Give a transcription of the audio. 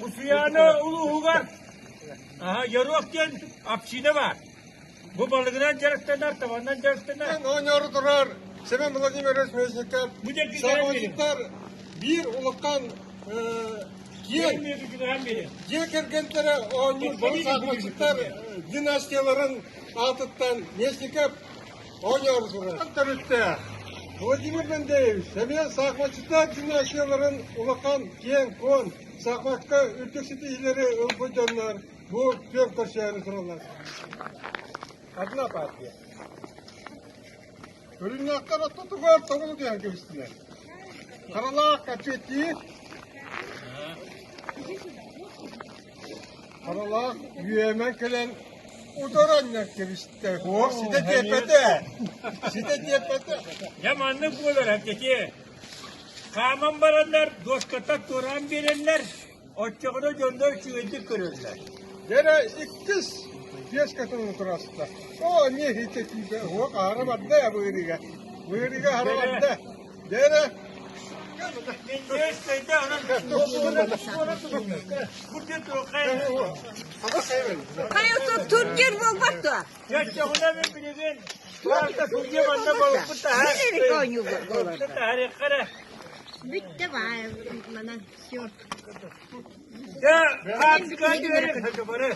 Усуйаана улууһугар Ярок диэн община баар. Бу балыгынан дьарыктанар, табанан дьарыктанар. Оонньоору турар Семен Владимирович Местников Бу диэки сааматыттар биир улахан киэҥ дьиэ кэргэнтэрэ оонньуур бары саахыматчыттар династияларын аатыттан Местников оонньоору турар. Төрүттээх Владимир Мендеевич эмиэ саахыматчыттар династияларын улахан киэҥ-куон саахымакка үрдүк ситиһиилэри ылбыт дьоннор бу күөн көрсөөрү тураллар. Одна партия. Өрүннэхтэр ортотугар тоҕуну түһэн кэбистилэр. Харалаах кэпсэтии. Харалаах үөмэн кэлэн утаран кэбистэ. Ох, ситэ тиэппэтэ. Ситэ тиэппэтэ. Дьэ маннык буолар эппити. Хааман бараннар, дуоската туораан биэрэллэр. Оччоҕуна дьоннор үчүгэйдик көрөллөр. Дьэрэ иккис биэс катылы тураста. Оо, эмиэ иһитэ тиийбэ. Уох, аһара барда я быырыга. Быырыга аһара барда. Дьэрэ. Хайа тургер буолбат дуо? Чөччөҕүнэ мин билигин судья манна балыкпыт таһаар. Таһаарыахха Бүттэ баа манан все. Дьэ, хаартыска түһэрин, бары.